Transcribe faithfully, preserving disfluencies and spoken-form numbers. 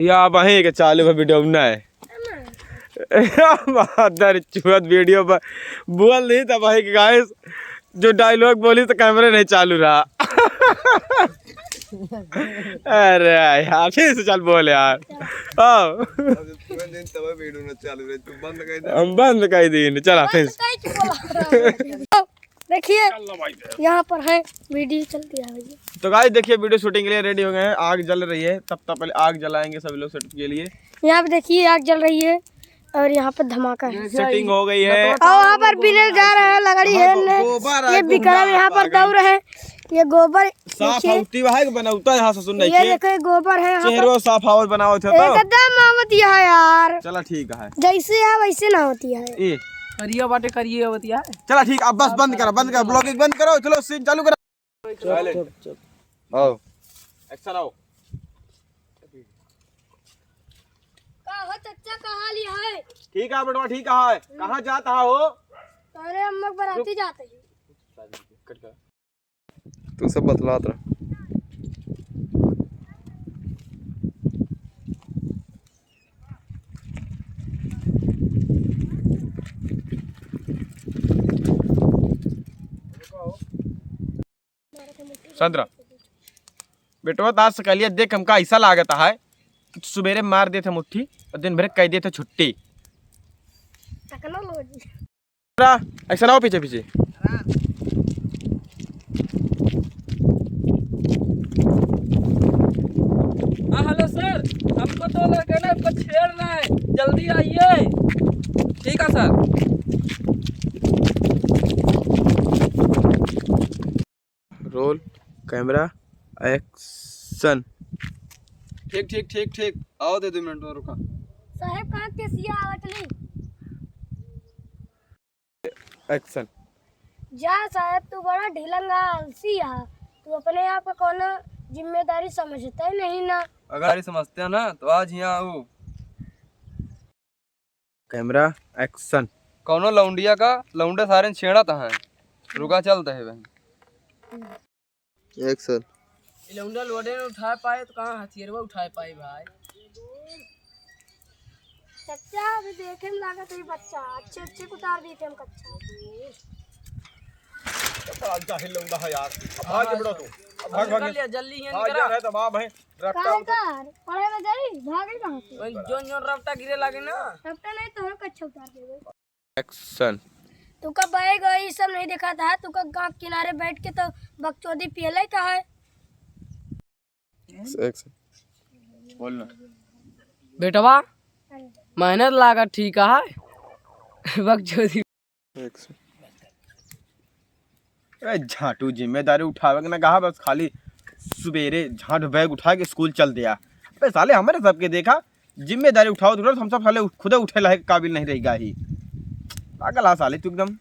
या वहीं के चालू है वीडियो, नहीं। मादर चुअत वीडियो पर बोल दी तब वहीं के गाइस जो डायलॉग बोली तो कैमरे नहीं चालू रहा। अरे यार, फिर से चल बोल यार। आओ। अब तुरंत दिन तब वीडियो न चालू रहे, तू बंद कर दे। हम बंद कर दीन, चला फिर। बंद कर के बोला। देखिए, यहाँ पर है, वीडियो चलती है भैया। तो गाइस देखिए, वीडियो शूटिंग के लिए रेडी हो गए हैं। आग जल रही है, तब तक पहले आग जलाएंगे सभी लोग सेटअप के लिए। यहाँ पे देखिए, आग जल रही है और यहाँ पर धमाका है। सेटिंग हो गई है। और वहाँ पर बिनल जा रहा है, लकड़ी है, ये विक्रम यहाँ पर दौड़ रहे। ये गोबर साफ देखिए। होती है कि बनौता यहाँ से सुन ये देखो, ये गोबर है यहाँ पर। चेहरो साफ आवत बनावत है तो। एकदम आवत यह है यार। चला ठीक है। जैसे है वैसे ना होती है। ए। करिया बाटे, करिया होती है। चला ठीक, अब बस बंद करो, बंद करो, ब्लॉगिंग बंद करो, चलो सीन चालू करो। चुप, चुप, चुप। आओ। एक्शन आओ। का हो चच्चा, का हाल है? ठीक है बेटवा, ठीक है। कहाँ जात हो? अरे अम्मा के बराती जात ही। तू सब बतलात रह। संतरा, बेटवा तो आज से कहलिया, देख हमका ऐसा लागत है कि तू सुबेरे मार देत है मुट्ठी और दिन भर कह देत है छुट्टी। टेक्नोलॉजी। ऐसा ना हो पीछे पीछे। हाँ, हेलो सर, हमको दो लड़के ना, हमको छेड़ रहे हैं, जल्दी आइए। ठीक है सर। रोल, कैमरा, एक्शन। ठीक, ठीक, ठीक, ठीक। आओ दे दो मिनट में रुका। साहेब, कहाँ केसिया आवत ली? एक्शन। जा साहेब, तू बड़ा ढिलंगा आलसी है। तू अपने आप का कौनो जिम्मेदारी समझते नहीं ना। अगर समझते ना तो आज यहाँ आओ। कैमरा, एक्शन। कौनो लौंडिया का लौंडे सारे छेड़त हैं। रुका, चलते हैं भाई। एक्शन। ये लौंडा लोडे न उठाए पाए तो कहाँ हथियारवा उठाए पाए भाई। चच्चा, अभी देखे में लागत है बच्चा, अच्छे अच्छे उतार दी थे हम कच्चा। चल, जाहिल लौंडा है यार। अब भाग के बेटा तू। अब भाग, भाग। निकल लिया, जल्दी यहाँ भाग निकल। यार, है तो बाप है। रट्टा काहे उतर। कर? पढ़े में जाई, भागे कहाँ से? ओए, जोन जोन रट्टा गिरे लागे ना। रट्टा नहीं तो हम कच्चा उतार देबे। एक्शन। तुका बैग और ई सब नहीं दिखाता है, तुका गाँव किनारे बैठ के तो बकचोदी पियले का है। एक्शन। बोल ना। बेटवा, मेहनत लागत ठीक है। बकचोदी। एक्शन। ए, झांटू जिम्मेदारी उठावे के ना कहा, बस खाली सुबेरे झांट बैग उठा के स्कूल चल दिया। अबे साले, हमरे सबके देखा, जिम्मेदारी उठाओ, तुरंत हम सब साले खुदे उठे लायक काबिल नहीं रह गा ही। पागल आ साले तू एकदम।